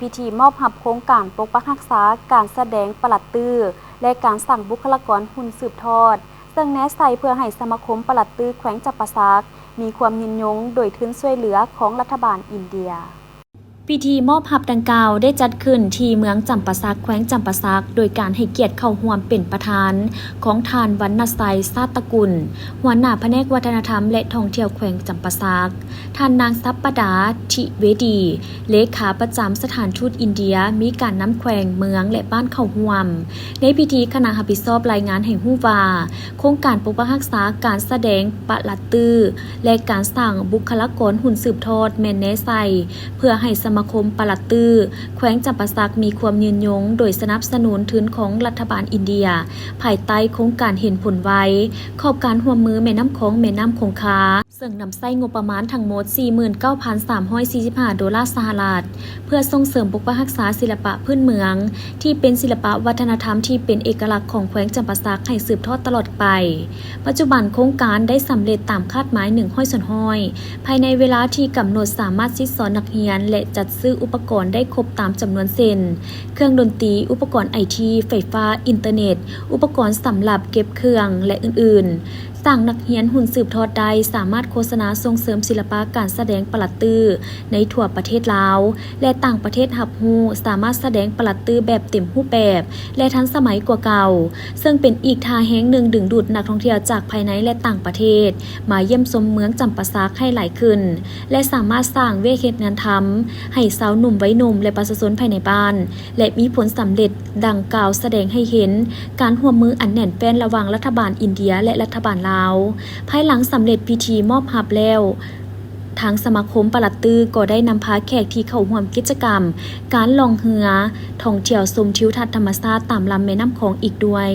ພິທີມອບຮັບໂຄງການປົກປັກຮັກສາ, ການສະແດງປະຫຼັດຕື້ ແລະ ການສ້າງບຸກຄະລາກອນຮຸ່ນສືບທອດ, ເຊິ່ງແນໃສ່ເພື່ອໃຫ້ສະມາຄົມປະຫຼັດຕື້ແຂວງຈຳປາສັກ ມີຄວາມຍືນຍົງໂດຍທຶນຊ່ວຍເຫຼືອຂອງລັດຖະບານອິນເດຍ. ພິທີມອບຮັບດັ່ງກ່າວໄດ້ຈັດຂຶ້ນທີ່ເມືອງຈຳປາສັກ, ແຂວງຈຳປາສັກ, ໂດຍການໃຫ້ກຽດເຂົ້າຮ່ວມເປັນປະທານຂອງທ່ານ ວັນນະໄຊ ຊາດຕະກຸນ, ຫົວໜ້າພະແນກວັດທະນະທຳ ແລະ ທ່ອງທ່ຽວແຂວງຈຳປາສັກ, ທ່ານນາງ ສັບປະດາ ທິເວດີ, ເລຂາປະຈຳສະຖານທູດອິນເດຍ, ມີການນຳແຂວງ, ເມືອງ ແລະ ບ້ານເຂົ້າຮ່ວມ. ໃນພິທີ, ຄະນະຮັບຜິດຊອບລາຍງານໃຫ້ຮູ້ວ່າ ໂຄງການປົກປັກຮັກສາ, ການສະແດງປະຫຼັດຕື້ ແລະ ການສ້າງບຸກຄະລາກອນຮຸ່ນສືບທອດ ແມ່ນແນໃສ່ ເພື່ອໃຫ້ສະມາຄົມປະຫຼັດຕື້ແຂວງຈຳປາສັກມີຄວາມຍືນຍົງ ໂດຍສະໜັບສະໜູນທຶນຂອງລັດຖະບານອິນເດຍ ພາຍໃຕ້ໂຄງການເຫັນຜົນໄວ ຂອບການຮ່ວມມືແມ່ນ້ຳຂອງ ແມ່ນ້ຳຄົງຄາ, ເຊິ່ງນຳໃຊ້ງົບປະມານທັງໝົດ ສີ່ໝື່ນເກົ້າພັນສາມຮ້ອຍສີ່ສິບຫ້າ ໂດລາສະຫະລັດ ເພື່ອສົ່ງເສີມປົກປັກຮັກສາສິລະປະພື້ນເມືອງ ທີ່ເປັນສິລະປະວັດທະນະທຳທີ່ເປັນເອກະລັກຂອງແຂວງຈຳປາສັກໃຫ້ສືບທອດຕະຫຼອດໄປ. ປັດຈຸບັນໂຄງການໄດ້ສຳເລັດຕາມຄາດໝາຍໜຶ່ງຮ້ອຍສ່ວນຮ້ອຍ ພາຍໃນເວລາທີ່ກຳນົດ ສາມາດສິດສອນນັກຮຽນ ແລະ ຈັດຊື້ອຸປະກອນໄດ້ຄົບຕາມຈຳນວນ ເຊັ່ນ ເຄື່ອງດົນຕີ, ອຸປະກອນໄອທີ, ໄຟຟ້າ, ອິນເຕີເນັດ, ອຸປະກອນສຳລັບເກັບເຄື່ອງ ແລະ ອື່ນໆ. ສ້າງນັກຮຽນຮຸ່ນສືບທອດໄດ້ ສາມາດໂຄສະນາສົ່ງເສີມສິລະປະການສະແດງປະຫຼັດຕື້ໃນທົ່ວປະເທດລາວ ແລະ ຕ່າງປະເທດຮັບຮູ້, ສາມາດສະແດງປະຫຼັດຕື້ແບບເຕັມຮູບແບບ ແລະ ທັນສະໄໝກວ່າເກົ່າ, ເຊິ່ງເປັນອີກທ່າແຮງໜຶ່ງດຶງດູດນັກທ່ອງທ່ຽວຈາກພາຍໃນ ແລະ ຕ່າງປະເທດ ມາຢ້ຽມຊົມເມືອງຈຳປາສັກໃຫ້ຫຼາຍຂຶ້ນ ແລະ ສາມາດສ້າງວຽກເຮັດງານທຳໃຫ້ຊາວໜຸ່ມໄວໜຸ່ມ ແລະ ປະຊາຊົນພາຍໃນບ້ານ ແລະ ມີຜົນສຳເລັດດັ່ງກ່າວ ສະແດງໃຫ້ເຫັນການຮ່ວມມືອັນແໜ້ນແຟ້ນລະຫວ່າງລັດຖະບານອິນເດຍ ແລະ ລັດຖະບານລາວ. ພາຍຫຼັງສຳເລັດພິທີມອບຮັບແລ້ວ, ທາງສະມາຄົມປະຫຼັດຕື້ກໍໄດ້ນຳພາແຂກທີ່ເຂົ້າຮ່ວມກິດຈະກຳການລ່ອງເຮືອທ່ອງທ່ຽວຊົມທິວທັດທຳມະຊາດຕາມລຳແມ່ນ້ຳຂອງອີກດ້ວຍ.